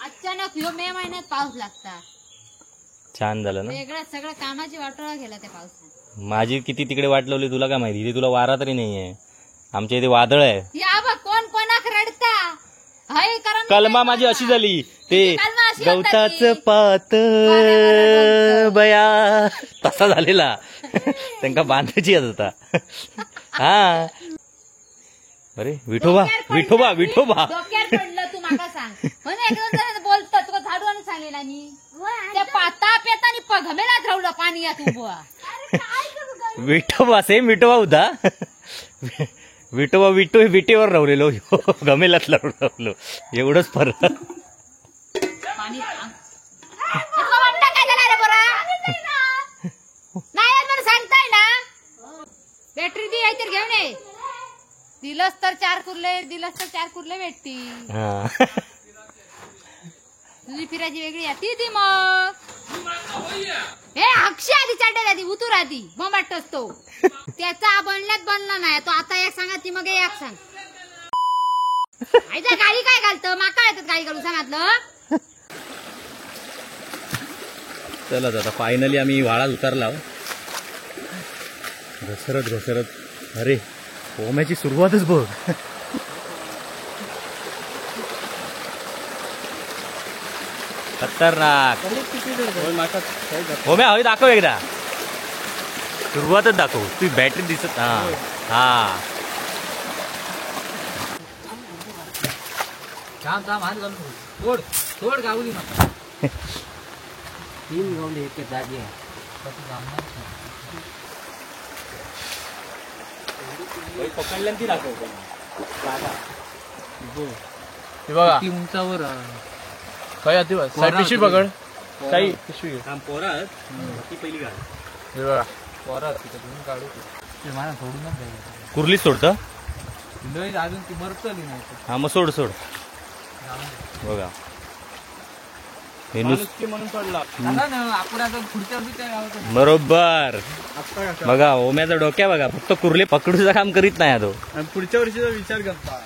अचानक ह्यो मे महिन्यात पाऊस लागता. छान झालं ना, वेगळं सगळं कामाची वाटोळा गेला त्या पावसात. माझी किती तिकडे वाट लावली तुला काय माहिती, इथे तुला वारा तरी नाहीये, आमच्या इथे वादळ आहे. या बघ कोण कोणाक रडता. कलमा माझी अशी झाली, ते गवताच पात बया तसा झालेला, त्यांका बांधायची आता. हा अरे विठोबा विठोबा विठोबा पडलं तू माका सांग म्हणून बोलता तुका झाडू आणून सांगलेला नी त्या पाता पेता आणि पघमेलाच राहुलं पाणी यात उभा. विठोबा सेम विठोबा होता, विठोबा विठो विटेवर रावलेलो, गमेलात रावलो, एवढंच फरक. सांगताय ना बॅटरी दी तर घेऊन ये, दिलंस तर चार कुर्ले, दिलंस तर चार कुर्ले भेटतील. तुझी फिरायची वेगळी आहे ती दी मग. हे अक्षय आधी चाटे आधी उतूर आधी बोंबाटस तो त्याचा बनल्यात बनला नाही तो. आता एक सांगा ती मग एक सांग. आईच्या गाडी काय घालतं माका येतात गाडी घालून सांगितलं. चला आता फायनली आम्ही व्हाळात उतरला, घसरत घसरत. अरे पोहण्याची सुरुवातच बघ. खतरनाक होम्या, हवी दाखव एकदा, सुरुवातच दाखव. तुझी बॅटरी दिसत. हा हा पकडल्या ती दाखव. उंचावर पिशवी पकड, पिशवी पहिली गाड सोडून कुर्ली सोडत अजून ती मरतली नाही. हा मग सोड सोड. बघा हे म्हणून पडला आपण आता पुढच्या बरोबर. बघा ओम्याचा डोक्या बघा, फक्त कुर्ले पकडूचं काम करीत नाही तो, पुढच्या वर्षीचा विचार करता.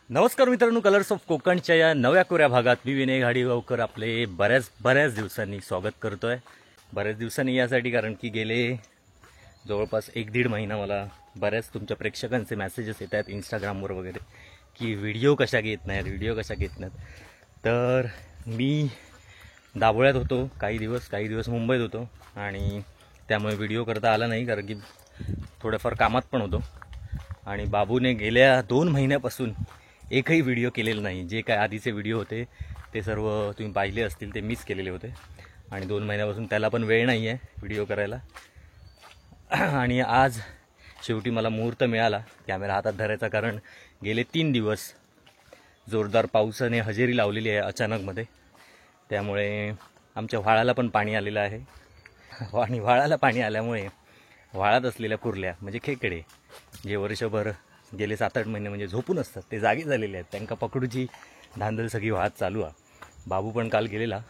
नमस्कार मित्रांनो, कलर्स ऑफ कोकणच्या या नव्या कोऱ्या भागात मी विनय घाडीगावकर आपले बऱ्याच बऱ्याच दिवसांनी स्वागत करतोय. बऱ्याच दिवसांनी यासाठी कारण की गेले जवळपास 1-1.5 महिना मला बऱ्याच तुमच्या प्रेक्षकांचे मेसेजेस येत आहेत इंस्टाग्रामवर वगैरे की व्हिडिओ कशा घेत नाहीत, व्हिडिओ कशा घेत नाहीत. तर मी दाभोळ्यात होतो काही दिवस, काही दिवस मुंबईत होतो आणि त्यामुळे व्हिडिओ करता आला नाही कारण की थोड्याफार कामात पण होतो. आणि बाबूने गेल्या 2 महिन्यापासून एकही व्हिडिओ केलेला नाही. जे काय आधीचे व्हिडिओ होते ते सर्व तुम्ही पाहिले असतील, ते मिस केलेले होते. आणि 2 महिन्यापासून त्याला पण वेळ नाही आहे व्हिडिओ करायला. आणि आज शेवटी मला मुहूर्त मिळाला कॅमेरा हातात धरायचा, कारण गेले 3 दिवस जोरदार पावसाने हजेरी लावलेली आहे अचानकमध्ये. त्यामुळे आमच्या व्हाळाला पण पाणी आलेलं आहे आणि व्हाळाला पाणी आल्यामुळे व्हाळात असलेल्या कुर्ल्या म्हणजे खेकडे जे वर्षभर गेले 7-8 महिने म्हणजे झोपून असतात ते जागे झालेले आहेत. त्यांना पकडूची धांदल सगळी वाहत चालू आहे. बाबू पण काल गेलेला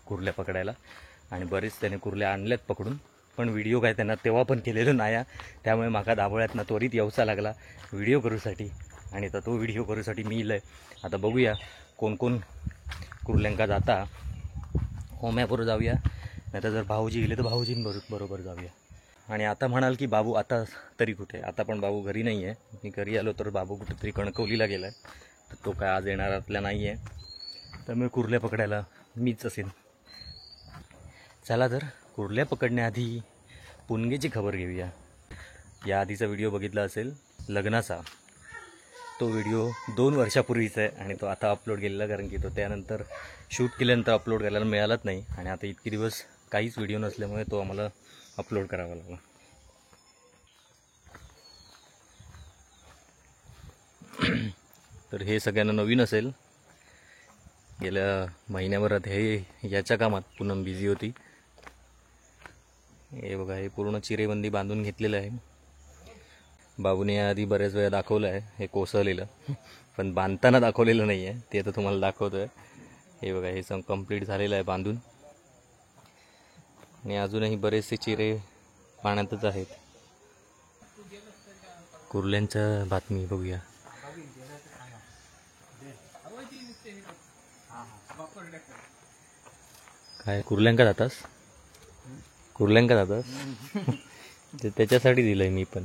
कुर्ल्या पकडायला आणि बरेच त्याने कुर्ल्या आणल्यात पकडून, पण व्हिडिओ काय त्यांना तेव्हा पण केलेलं नाही. त्यामुळे माका दाभोळ्यातनं त्वरित येवचा लागला व्हिडिओ करूसाठी. आणि आता तो व्हिडिओ करूसाठी मी इलय. आता बघूया कोण कोण कुर्ल्यांका जाता. होम्याबरोबर जाऊया, नाही तर जर भाऊजी गेले तर भाऊजींबरोबर जाऊया. आणि आता म्हणाल की बाबू आता तरी कुठे, आता पण बाबू घरी नाही आहे. मी घरी आलो तर बाबू कुठेतरी कणकवलीला गेला आहे, तर तो काय आज येणारातला नाही आहे. त्यामुळे कुर्ल्या पकडायला मीच असेल. चला तर कुर्ल्या पकडण्याआधी पुणगेची खबर घेऊया. या आधीचा व्हिडिओ बघितला असेल लग्नाचा, तो व्हिडिओ 2 वर्षापूर्वीचा आहे आणि तो आता अपलोड केलेला, कारण की तो त्यानंतर शूट केल्यानंतर अपलोड करायला मिळालाच नाही. आणि आता इतके दिवस काहीच व्हिडिओ नसल्यामुळे तो आम्हाला अपलोड करावा लागला. तर हे सगळ्यांना नवीन असेल. गेल्या महिन्याभरात हे याच्या कामात पूनम बिझी होती. हे बघा, हे पूर्ण चिरेबंदी बांधून घेतलेलं आहे. बाबूने याआधी बऱ्याच वेळा दाखवलं आहे हे कोसळलेलं, पण बांधताना दाखवलेलं नाही आहे, ते आता तुम्हाला दाखवतो आहे. हे बघा, हे सग कंप्लीट झालेलं आहे बांधून. आणि अजूनही बरेचसे चिरे पाण्यातच आहेत. कुर्ल्यांच्या बातमी बघूया. काय कुर्ल्यांका जातास? कुर्ल्यांका जातास? त्याच्यासाठी दिलंय मी पण.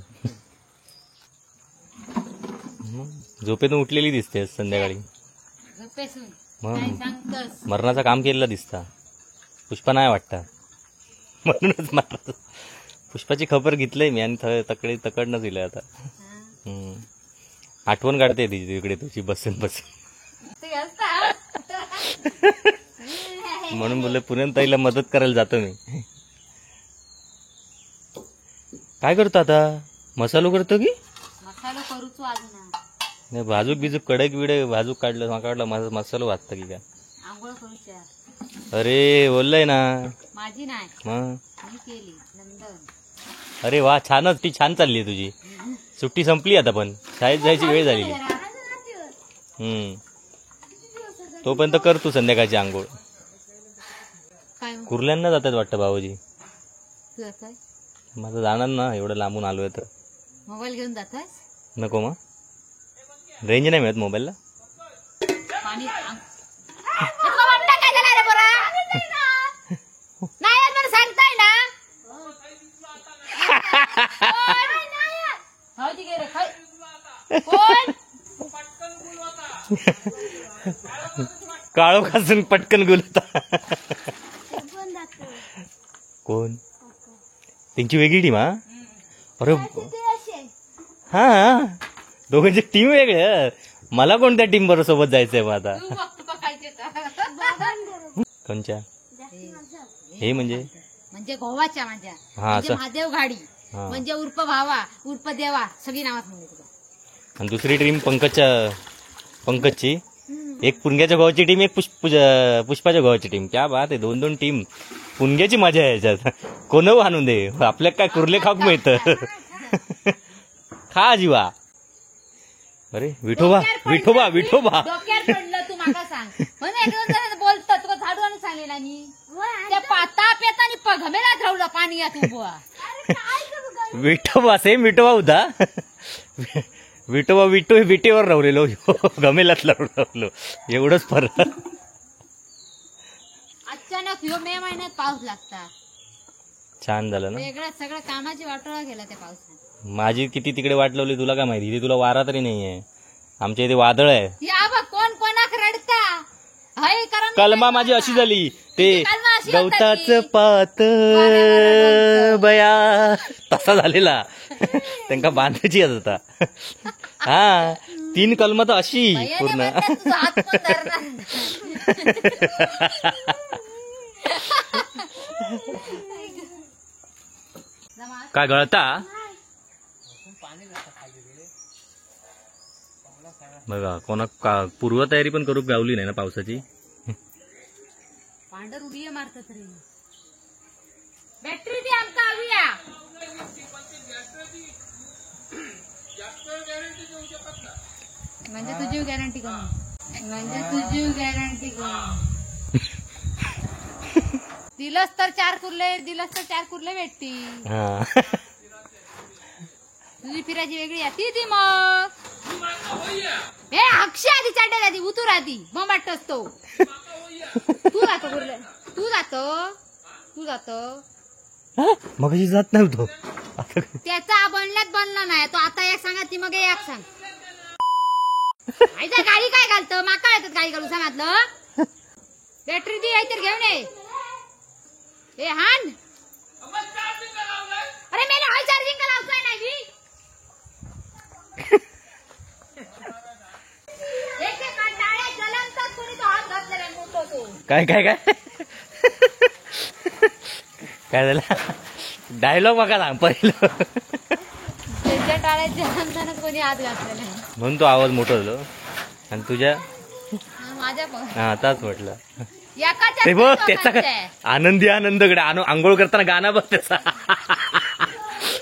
झोपेतून उठलेली दिसते संध्याकाळी. मग मरणाचं काम केलेलं दिसता. पुष्पा नाही वाटता म्हणूनच मारत. पुष्पाची खबर घेतलंय मी आणि तकडे तकडनं दिलं आता. आठवण काढते तिची तिकडे तुझी बसून बसून. म्हणून बोलले पुनम ताईला मदत करायला जातो मी. काय करतो आता? मसालो करतो की मसालो करूचो अजून नाही? भाजूक बिजूक कडक बिडे भाजूक काढलं माका वाटलं माझा मसालो भाजता की काय. आंघोळ करूच्या. अरे बोललंय ना माझी नाही मग मी केली नंदन. अरे वा छानच, ती छान चालली आहे तुझी. सुट्टी संपली आता, पण शाळेत जायची वेळ झालेली. तोपर्यंत कर तू संध्याकाळची आंघोळ. कुर्ल्यांना जातात वाटतं भाऊजी. माझं जाणार ना, एवढं लांबून आलोय तर. मोबाईल घेऊन जाताय? नको, मग रेंज नाही मिळत मोबाईलला. पाणी नाही सांगताय ना. कोण काळो खासून पटकन गुलता. कोण? त्यांची वेगळी टीम. हा अरे हा दोघांची टीम वेगळी. मला कोणत्या टीम बरोबर सोबत जायचंय मग आता? कोणच्या? हे म्हणजे म्हणजे गोवाच्या माझ्या म्हणजे महादेव घाडी म्हणजे उर्फ भावा उर्फ देवा सगळी नावात म्हणले तुला. आणि दुसरी टीम पंकजच्या, पंकजची एक पुणग्याच्या गावाची टीम, एक पुष्पाच्या गावाची टीम. क्या बात आहे, दोन दोन टीम. पुणग्याची मजा आहे याच्यात. कोण आणून दे आपल्या काय कुर्ले खाक मिळतं. खा जीवा. अरे विठोबा विठोबा विठोबा पडलं तू माका सांग म्हणून बोलतो तुका झाडू आणून सांगेल आणि त्या पाता पेता आणि घमेलात राहुला पाणी या तू बुवा. विठोबा सेम विठोबा होता. विठोबा विठो विटेवर रावलेलो, गमेलात रावलो, एवढंच फरक. अचानक ह्यो मे महिन्यात पाऊस लागता. छान झालं ना, वेगळं सगळं कामाची वाटोळा गेला त्या पावसात. माझी किती तिकडे वाट लावली तुला काय माहिती. इथे तुला वारा तरी नाहीये, आमच्या इथे वादळ आहे. या बघ कोण कोणाक रडता. कलमा माझी अशी झाली ते गवताच पात बया तसा झालेला. त्यांका बांधायची आता. हा 3 कलमा तर अशी पूर्ण. काय गळता बघा. कोणा पूर्वतयारी पण करू गावली नाही ना पावसाची. पांढर उडी मारतात रे. बॅटरी दी आमका हवी. म्हणजे तुझी गॅरंटी कमी, म्हणजे तुझी गॅरंटी कमी. दिलंस तर 4 कुर्ले, दिलंस तर 4 कुर्ले भेटतील. तुझी फिरायची वेगळी ती ती मग. हे अक्षय आधी चाटे आधी उतूर आधी बोंबाट असतो. तू जातो कुर्ले, तू जातो, तू जातो. मग जात नाही तो. त्याचा बनल्यात बनला नाही तो. आता एक सांगा ती मग एक सांग. आईचा गाडी काय घालतं माका येतात गाडी घालून सांगितलं. बॅटरी दी तर घेऊन ये. ए हान अरे मेले हाय चार्जिंग का लावताय नाही मी. काय काय काय काय झालं? डायलॉग बघा सांग पहिलं. त्याच्या टाळ्यात जलमताना कोणी हात घातला नाही म्हणून तो आवाज मोठा झालो. आणि तुझ्या माझ्या पण हा आताच म्हटलं एकाच्या ते बघ त्याचा आनंदी आनंदकडे आंघोळ करताना गाणं बघ त्याचा.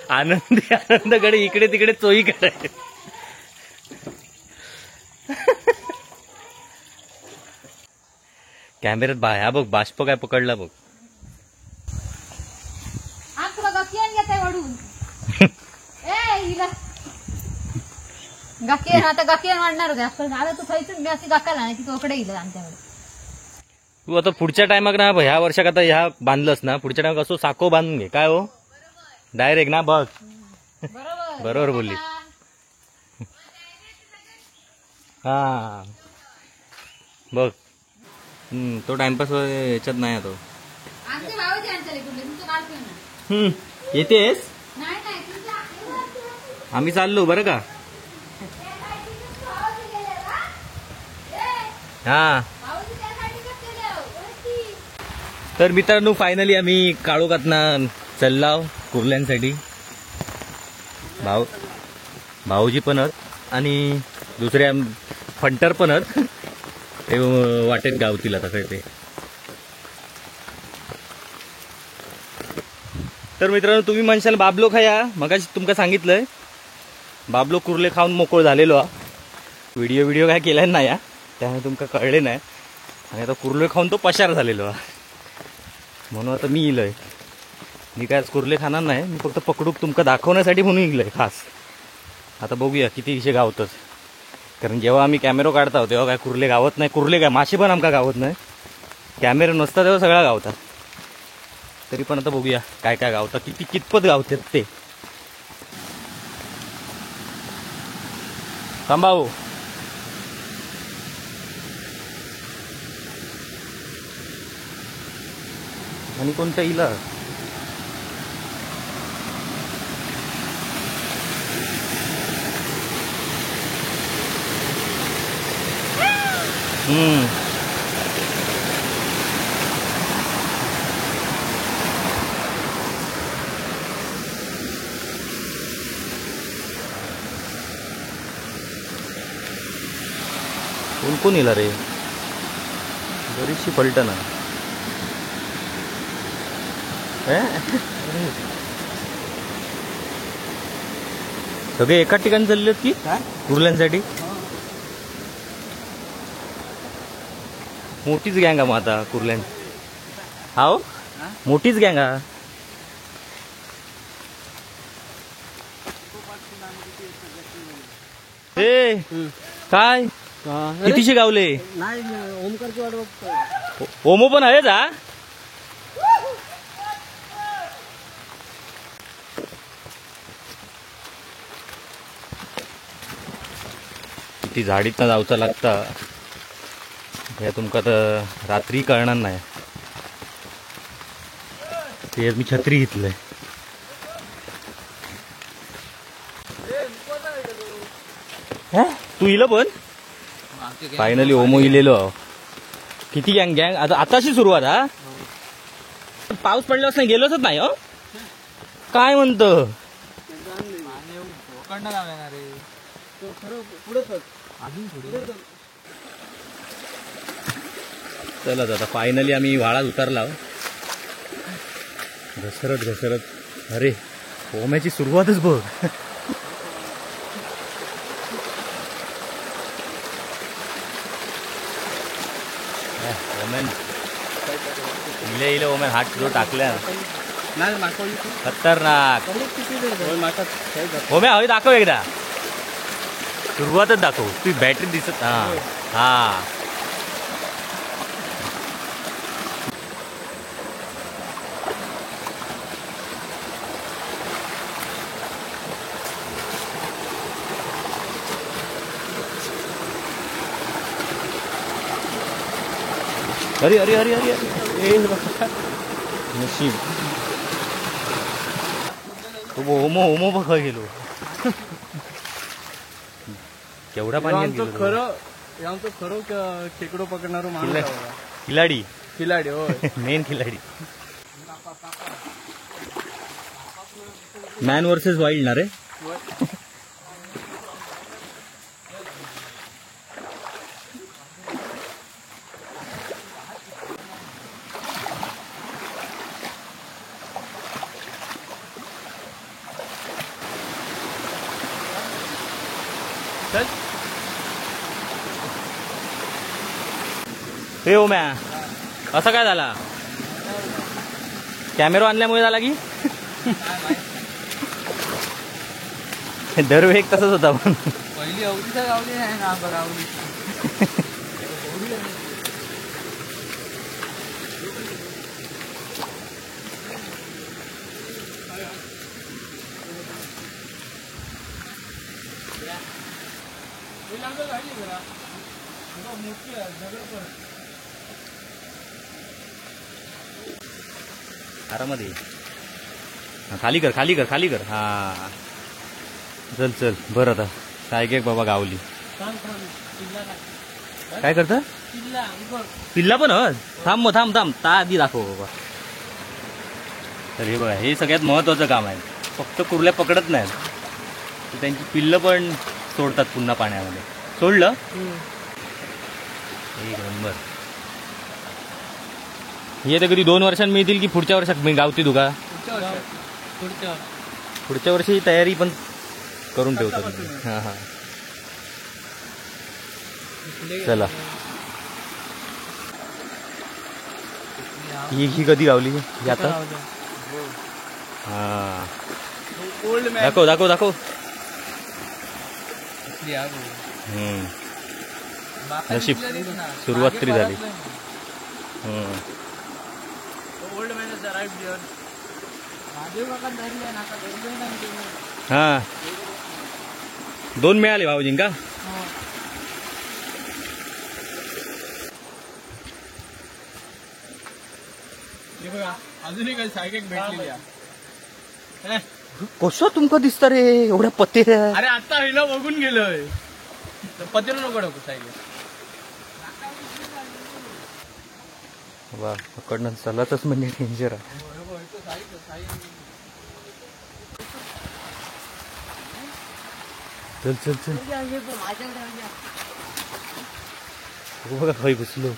आनंदी आनंदकडे इकडे तिकडे चोई करायची. कॅमेऱ्यात बाया बघ बाष्प काय पकडला बघ. आम तुला गकियन घेताय वडून. ए हिला गाकी आता गाकी वाढणार होते आता तू थंयसून मी अशी गाकाला नाही की तोकडे येईल आमच्याकडे. तू आता पुढच्या टायमाक ना ह्या वर्षाक आता ह्या बांधलंस ना पुढच्या टायमाक असो साको बांधून घे. काय हो डायरेक्ट ना बघ. बरोबर बोलली. हा बघ तो टाइमपास याच्यात नाही तो. येतेस? आम्ही चाललो बरं का. हा तर मित्रांनो फायनली आम्ही काळोखातना चाललाव कुर्ल्यांसाठी. भाऊजी पण आहेत आणि दुसऱ्या फंटर पण आहेत. ते वाटेत गावतील आता ते. तर मित्रांनो तुम्ही म्हणशाल बाबलो खाया, मगाशी तुमका सांगितलंय बाबलो कुर्ले खाऊन मोकळ झालेलो. व्हिडिओ व्हिडिओ काय केला नाही या, त्यामुळे तुमका कळले नाही. आणि आता कुर्ले खाऊन तो पशार झालेलो, म्हणून आता मी इलय. मी काय कुर्ले खाणार नाही, मी फक्त पकडूक तुमका दाखवण्यासाठी म्हणून इलय खास. आता बघूया किती इशे गावतच, कारण जेव्हा आम्ही कॅमेरो काढता तेव्हा काय कुर्ले गावत नाही. कुर्ले काय मासे पण आमका गावत नाही, कॅमेरा नसता तेव्हा सगळा गावतात. तरी पण आता बघूया काय काय गावतात, किती कितपत गावतात ते. थांबाओ आणि कोणत्या इला कोण कोण इला रे, बरीचशी पलटण. सगळे एका ठिकाणी चालले की कुर्ल्यांसाठी? मोठीच गँग आहे मग आता कुर्ल्यां. हाव मोठीच गँग आहे. ए काय कितीशे गावले? ओमो पण आहे जा. किती झाडीत ना जाऊचा लागता हे तुमका तर रात्री कळणार नाही. ते मी छत्री घेतलंय. तू इलं पण फायनली ओमो इलेलो. किती गँग गँग आता आताशी सुरुवात. हा पाऊस पडल्यावर नाही गेलोच नाही हो. काय म्हणतो चला आता फायनली आम्ही व्हाळात उतरला घसरत घसरत. अरे ओम्याची सुरुवातच बघ. ओमेन इले इले ओमेन हात जो टाकल्या खतरनाक. ओम्या हवी दाखव एकदा, सुरुवातच दाखव. तुझी बॅटरी दिसत. हा हा अरे अरे अरे अरे अरे नशीब. तो होमो होमो बघ गेलो केवढा पाणी गेलो. खरं खरं खेकडो पकडणारो माणूस खिलाडी खिलाडी हो मेन खिलाडी. मॅन वर्सेस वाईल्ड ना रे. हे ओम्या असं काय झाला? कॅमेरा आणल्यामुळे झाला की दरवेळी तसंच होता. पण पहिली अवधीचा गावली नाही ना गावली. आरामात ये. खाली कर खाली कर खाली कर. हा चल चल बरं. आता काय काय बाबा गावली. काय करत पिल्ला पण. थांब मग थांब थांब ता आधी दाखव बाबा. तर हे बघा, हे सगळ्यात महत्वाचं काम आहे. फक्त कुर्ल्या पकडत नाहीत, त्यांची पिल्लं पण सोडतात पुन्हा पाण्यामध्ये. सोडलं एक नंबर. हे तर कधी 2 वर्षांत मिळतील की पुढच्या वर्षात मी गावती तुका? पुढच्या वर्षी तयारी पण करून ठेवतो. हां हां चला. ही ही कधी गावली ही आता? हां दाखव दाखव दाखव. नशीब सुरुवात तरी झाली. हा 2 मिळाले भाऊजींका. अजून एक सायकल भेटलेली. कसं तुमका दिसत रे एवढ्या पत्ते? अरे आता हिला बघून गेलोय. पत्ते नको टाकू सायकल. वा पकडणं चलाच म्हणजे डेंजर आहे. चल चल चल बघा खय घुसलो.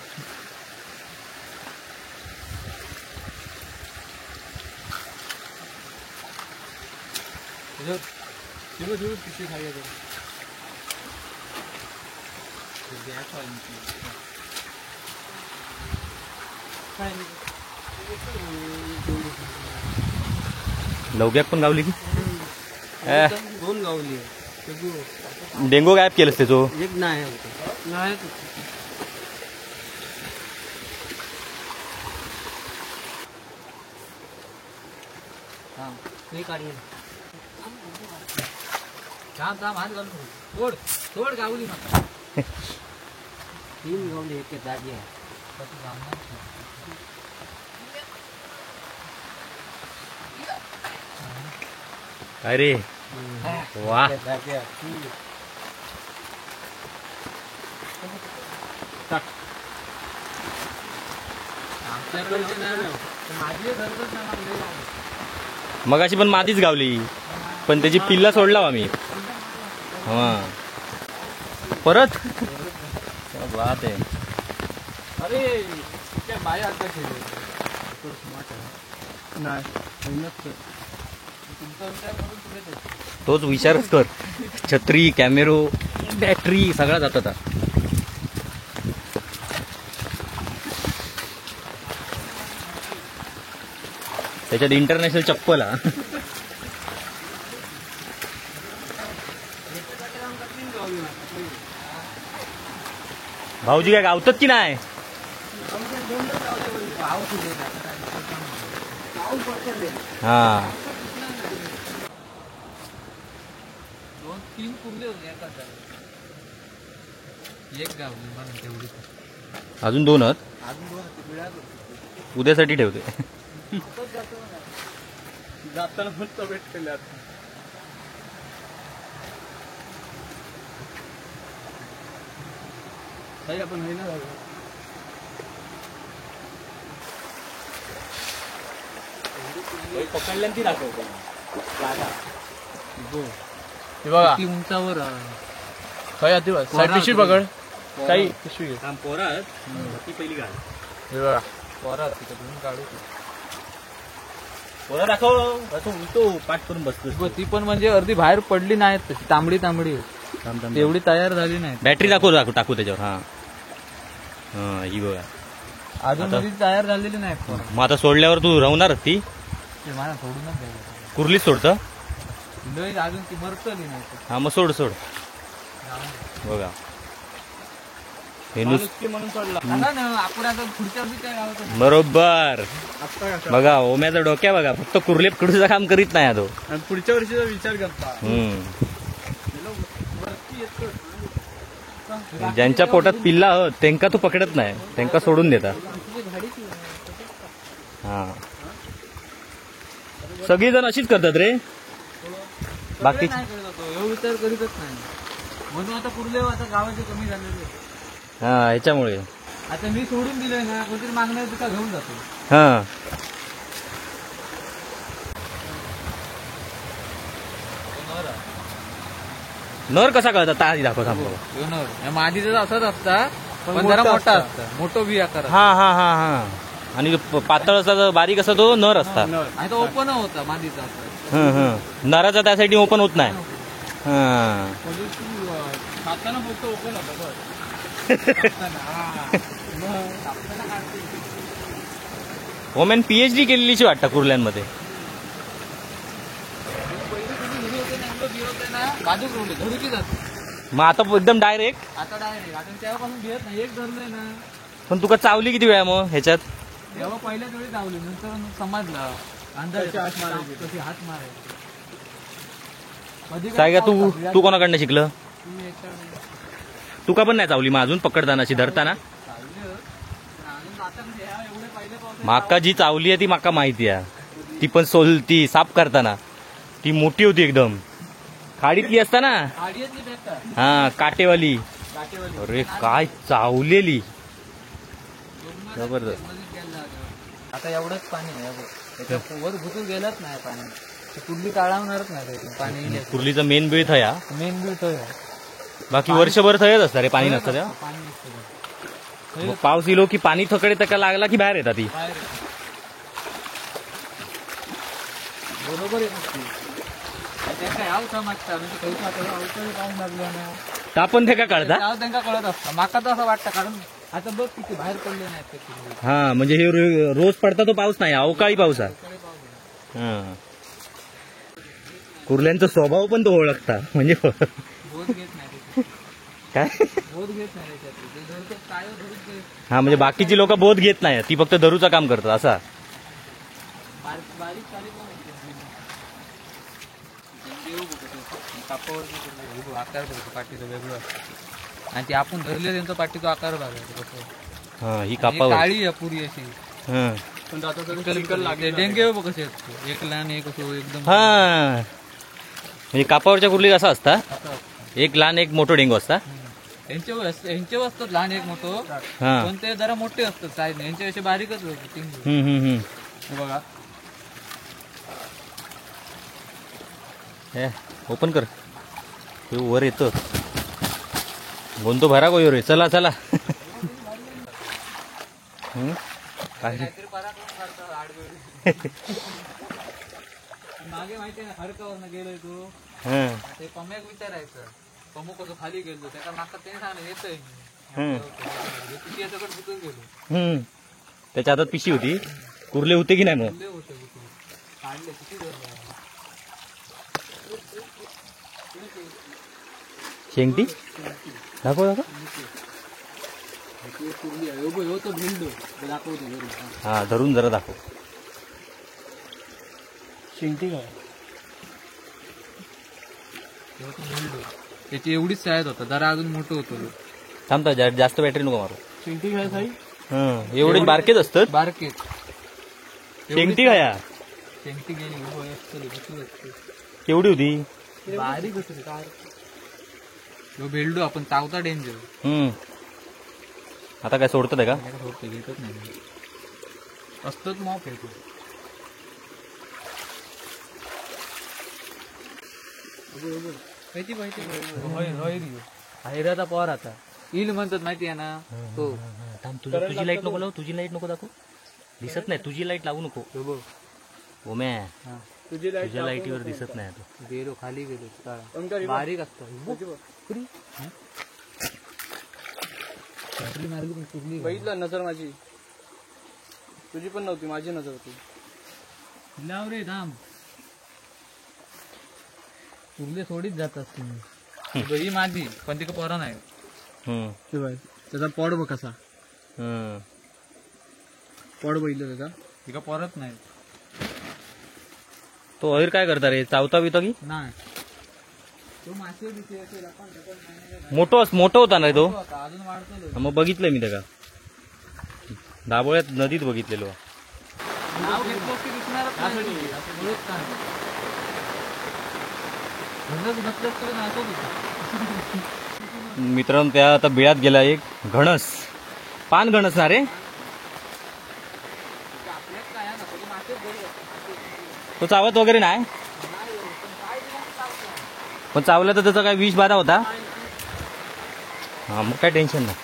लवग्याक पण गावली की? 2 गावली. डेंगू गायब केलंस त्याचो? एक नाही नाही. थांब थांब हात घालून सोड सोड गावली. 3 गावली एक जागी आहे. अरे वा मगाशी पण मातीच गावली, पण त्याची पिल्ला सोडला आम्ही. हा परत बात आहे. अरे तोच विचारच कर. छत्री, कॅमेरो, बॅटरी सगळा जात आता. त्याच्यात इंटरनॅशनल चप्पल. हा भाऊजी काय गावतात की नाही? हा 2-3 कुर्ले होते एकाच जागी. एक गावली म्हणून तेवढी. अजून 2 आहेत. अजून 2 आहेत. उद्यासाठी ठेवते. जाताना मस्त भेटले आता. आपण होईना पकडल्या ती दाखवतो. बघा उंचावर पिशवी पकड. काही पिशवी घे. पोरात ती पहिली गाड. हे बघा पोरात तिथं काढू. पोरा दाखव. असं उलटो पाठ करून बसतो. ती पण म्हणजे अर्धी बाहेर पडली नाही, तशी तांबडी तांबडी एवढी तयार झाली नाही. बॅटरी दाखव दाखव टाकू त्याच्यावर. हा हा ही बघा अजून तयार झालेली नाही. मग आता सोडल्यावर तू राहणार ती? सोडूनच कुर्लीच सोडतं अजून ती मरतली नाही. हा मग सोड सोड. बघा हे बरोबर. बघा ओम्याचा डोक्या बघा, फक्त कुर्ले पकडूचं काम करीत नाही तो, पुढच्या वर्षीचा विचार करता. ज्यांच्या पोटात पिल्ला हो त्यांका तू पकडत नाही, त्यांका सोडून देता. हा सगळीजण अशीच करतात रे, बाकी विचार करीतच नाही म्हणून आता कुर्ले आता गावाचे कमी झालेले. हा ह्याच्यामुळे आता मी सोडून दिलोय ना, कोणतरी मागणार तुका घेऊन जातो. हा नर कसा कळता ताजी दाखव थांब. नर मादीचा असाच असता पण जरा मोठा असता, मोठो बी आकार. हा हा हा हा आणि पातळ असा बारीक असा तो नर असता, आणि तो ओपन होता मादीचा. हं नराचा त्यासाठी ओपन होत नाही. हा खाताना फक्त ओपन होता. वोमेन पीएचडी केलेलीची वाटतं कुर्ल्यांमध्ये. मग आता एकदम डायरेक्ट, आता डायरेक्ट आता तेव्हापासून घेत नाही, एक धरलंय ना. पण तुका चावली किती वेळा मग ह्याच्यात? तेव्हा पहिल्याच वेळी चावली, नंतर समजलं अंदाज कशी हात मारायची. काय तू तू कोणाकडनं शिकलं? तुका पण नाही चावली मग अजून पकडताना अशी धरताना? माका जी चावली आहे ती माका माहिती आहे, ती पण सोलती साफ करताना, ती मोठी होती एकदम, खाडीतली असता ना, हा काटेवाली. अरे काय चावलेली जबरदस्त. आता एवढंच पाणी आहे वर घुसून गेलंच नाही पाणी, कुर्ली काढवणारच नाही पाणी. कुर्लीचा मेन बिळ थया, मेन बिळ थया, बाकी वर्षभर थयच असतं रे, पाणी नसतं त्या. पाऊस इलो की पाणी थकडे तका लागला की बाहेर येतात ती. बरोबर आपण ते का कळता त्यांना कळत असतं, माका तर असं वाटतं कारण आता बघ किती बाहेर पडले नाही. हा म्हणजे हे रोज पडता तो पाऊस नाही, अवकाळी पाऊस आहे. हा कुर्ल्यांचा स्वभाव पण तो ओळखता, म्हणजे काय हा म्हणजे बाकीची लोक बोध घेत नाही, ती फक्त धरूचं काम करतात असा. आकार वेगळं आणि ते आपण धरले त्यांचा पाठीचा आकार बघायचा. ही कापावर काळी आहे पुरी अशी, डेंगे बघ कसे एक लहान एक असो एकदम. हा म्हणजे कापावरच्या कुर्ली कसा असता, एक लहान एक मोठं डेंगू असता. यांचे असतात लहान एक मोठं, पण ते जरा मोठे असतात साईज, यांचे असे बारीकच होते. बघा ओपन कर, हे वर येतो गोंतो भरा गो रे. चला चला काय मागे माहिती ना खडकावर गेलोय तू, ते पम्याक विचारायचं पमू कसं खाली गेलो त्याला माका त्याने सांगलं येतोय गेलो. त्याच्या हातात पिशी होती, कुर्ले होते की नाही मग? काढले किती शेंगटी दाखव दाखव. हा धरून जरा दाखव. शेंगटी काय त्याची एवढीच साईज होता, जरा अजून मोठं होतं. थांबता जास्त बॅटरी नको मारू. शेंगटी काय साई? एवढे बारकेच असतात, बारकेच. शेंगटी काय? शेंगटी गेली केवढी होती? बारीक होती. भेलडू आपण चावता डेंजर. आता काय सोडतात का? सोडते घेतच नाही, असतोच मॉप आहे. हैराचा पॉर आता इल म्हणतात माहिती आहे ना तो. तुझी लाईट नको लावू, तुझी लाईट नको दाखवू, दिसत नाही. तुझी लाईट लावू नको ओम्या, तुझ्या लाईटीवर दिसत नाही. आता गेलो खाली गेलो, बारीक असतो. बघितलं नजर माझी, तुझी पण नव्हती, माझी नजर होती. लाव रे थांब, कुर्ले सोडीत जातात तुम्ही. ही माझी पण तिका पोरा नाही. त्याचा पॉड बघ कसा पॉड बघितलं त्याचा, तिका पोरत नाही. तो अहिर काय करता रे, चावता बिवता की नाही? मोठो मोठो होता ना तो, मग बघितलं मी त्याला दाबोळ्यात नदीत बघितलेलो. मित्रांनो त्या आता बिळात गेला एक घणस, पान घणस ना रे तो, चावत वगैरे नाही पण चावला तर त्याचा काय विष बाधा होता. हा मग काय टेन्शन नाही.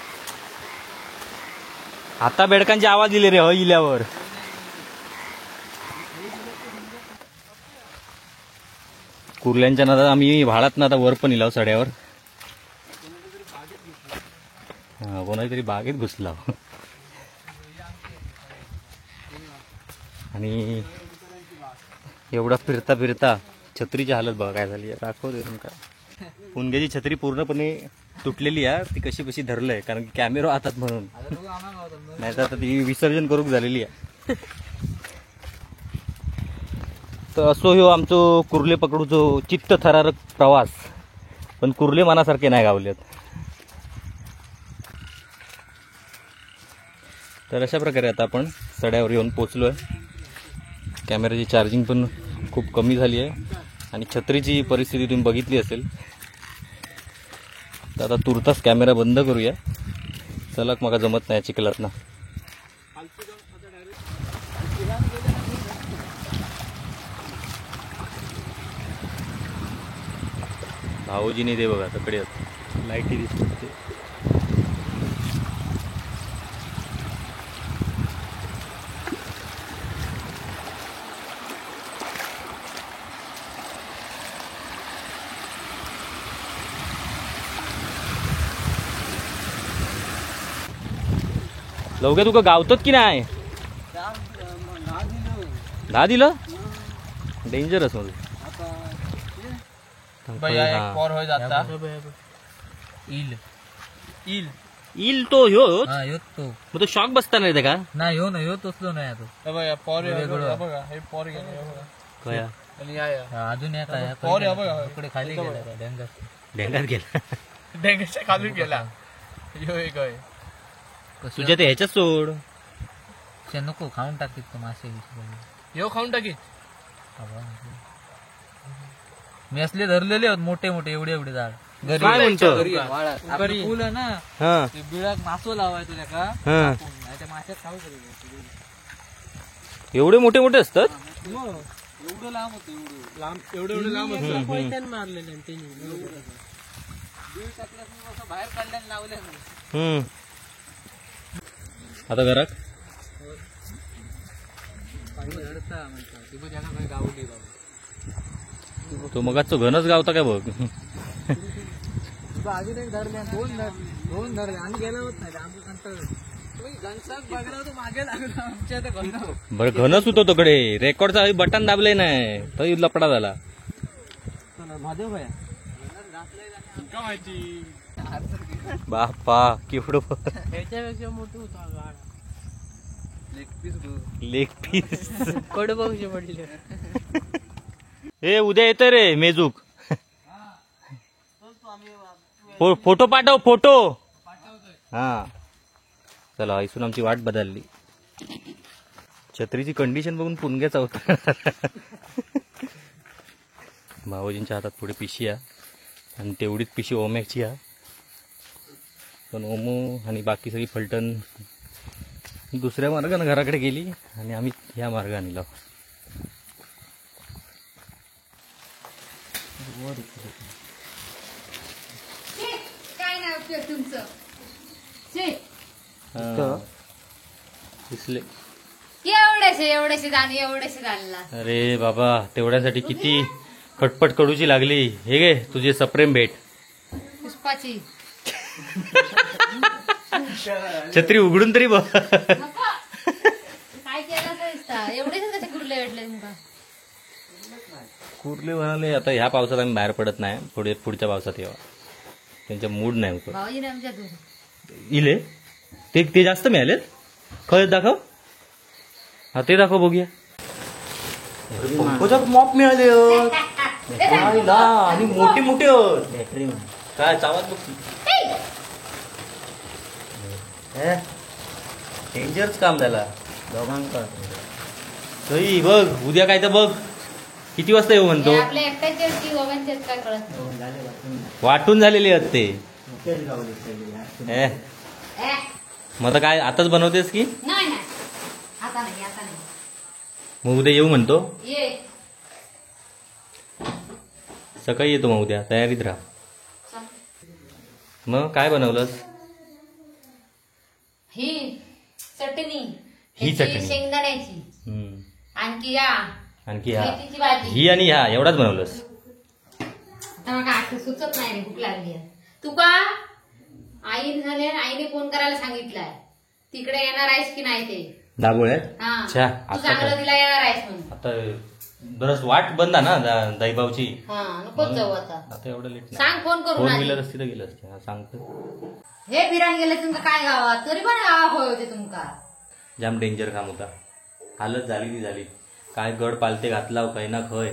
आता बेडकांचे आवाज दिले रे ह इल्यावर. कुर्ल्यांच्या नादात आम्ही भाडात ना आता वर पण इलाव सड्यावर. हा कोणाच्या तरी बागेत घुसला. आणि एवढा फिरता फिरता छत्रीची हालत बघा काय झाली, दाखवते काय. पुणग्याची छत्री पूर्णपणे तुटलेली आहे, ती कशी कशी धरलंय कारण की कॅमेरा हातात म्हणून, नाही तर आता ती विसर्जन करूक झालेली आहे. तर असो ह्यो आमचो कुर्ले पकडूचो चित्त थरारक प्रवास, पण कुर्ले मनासारखे नाही गावलेत. तर अशा प्रकारे आता आपण सड्यावर येऊन पोचलो आहे. कॅमेऱ्याची चार्जिंग पण खूप कमी झाली आहे आणि छत्रीची परिस्थिती तुम्ही बघितली असेल. तर आता तुर्तास कॅमेरा बंद करूया. चला माका जमत नाही चिखलात ना. भाऊजीने ते बघा तकडे लाईटी दिसते. लवकर तुका गावतात की नाही? 10 दिलं डेंजरस मध्ये. इल इल तो ह्यो तो मग तो शॉक बसता नाही का? नाही हो ना, ह्यो तसलो नाही तो. अजून इकडे खाली गेला, ढेंगात गेला, ढेंगाच्या खाली गेला. ह्यो एक आहे तुझ्या ते ह्याच्यात सोड नको, खाऊन टाकीत तो मासे. ह्यो खाऊन टाकीत. मी असले धरलेले होत मोठे मोठे एवढे एवढे झाड. काय म्हणतो फुल ना बिळात मासो लावायचो त्याका, माश्यात खाऊ शकतो. एवढे मोठे मोठे असतात, एवढं लांब होतं, एवढं लांब, एवढं एवढं लांब असतं. मारलेले बीळ टाकल्यास बाहेर काढल्या लावल्या. आता घरात तो मग तो घनच गावता काय बघ. अजून एक धरले, दोन धरले आणि गेला नाही. मागे लागला आमच्या. बरं घनच होतो तोकडे, रेकॉर्डचा बटन दाबले नाही तरी लपडा झाला. महादेव भाई बापा केवढं ह्याच्यापेक्षा मोठं होता. लेग पीस कडबक्षे पडले. ए उद्या येतं रे मेजूक. फोटो पाठव, फोटो. हा चला इथून आमची वाट बदलली. छत्रीची कंडिशन बघून पुणग्याचा होता. भाऊजींच्या हातात पुढे पिशी आहे आणि तेवढीच पिशी ओम्याची आहे, पण ओमो आणि बाकी सगळी फलटण दुसऱ्या मार्गाने घराकडे गेली आणि आम्ही ह्या मार्गाने गेलो. काय नाही उपयोग तुमचं. दिसले एवढेसे एवढेसे जाण, एवढेसे जाणला. अरे बाबा तेवढ्यासाठी किती खटपट कडूची लागली. हे गे तुझे सप्रेम भेट पुष्पाची. छत्री उघडून तरी बघ काय केलं, एवढेच कसे कुर्ले भेटले तुमका. कुर्ले म्हणाले आता ह्या पावसात आम्ही बाहेर पडत नाही, पुढे पुढच्या पावसात यावं. त्यांचा मूड नाही होतो. भाऊजी आमच्या दूर इले ते ते जास्त मिळालेत. खरंच दाखव. हा ते दाखव बघूया. पंकजात मॉप मिळाले आणि मोठे मोठे. बॅटरी काय चावत बघ, डेंजरच काम झाला दोघांक. सई बघ उद्या काय तर बघ किती वाजता येऊ म्हणतो. आपल्या एकट्याचे की दोघांचे काय कळत नाही. वाटून झालेले आहेत ते. मग आता काय आताच बनवतेस की नाही? नाही आता नाही, आता नाही. मग उद्या येऊ म्हणतो. ये सकाळी येतो मग उद्या, तयारीत राहा. मग काय बनवलंस? ही चटणी, ही चटणी शेंगदाण्याची, आणखी या आणखी हा मेथीची भाजी, ही आणि ह्या एवढाच बनवलंस. आता मला आठवण सुचत नाही रे, भूक लागली आहे. तुका आई झाले, आईने फोन करायला सांगितलाय तिकडे येणार आहेस की नाही ते. दाबोळ्यात हा छ्या, तू आता चांगलं तिला येणार आहेस म्हणून. आता बरंच वाट बंद आहे ना दैबावची. हा नकोच जाऊ आता. आता एवढं लेट नाही. सांग फोन करून फोर आधी. व्हीलर असती तर गेलं असतं. सांगतो. हे फिरायला गेले तुमका काय गावात, तरी पण गावा होय होते तुमका. जाम डेंजर काम होता. हालत झाली ती झाली. काय गड पालते घातला काही ना खय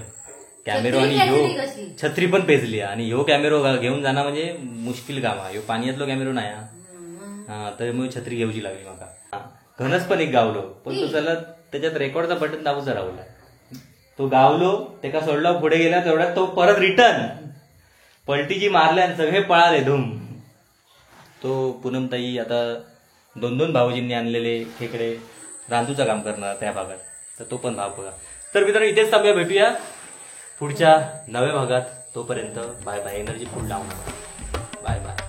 कॅमेरो आणि छत्री ह्यो पेजली कशी? छत्री पण पेजली. आणि ह्यो कॅमेरो घेऊन जाणं म्हणजे मुश्किल काम आहे. ह्यो पाण्यातलो कॅमेरो नाही हा, तर मग छत्री घेऊची लागली माका. घनच पण एक गावलो, पण तो चला त्याच्यात रेकॉर्डचा बटन दाबूचा रावला. तो गावलो तेका सोडला, पुढे गेला तेवढ्यात तो परत रिटर्न पलटीची मारल्या आणि सगळे पळाले धूम. तो पूनमताई आता दोन दोन भाऊजींनी आणलेले खेकडे रांदूचं काम करणार त्या भागात, तर तो पण भाग बघा. तर मित्रांनो इथेच थांबूया, भेटूया पुढच्या नव्या भागात. तोपर्यंत बाय बाय. एनर्जी फुल लावणार. Bye bye.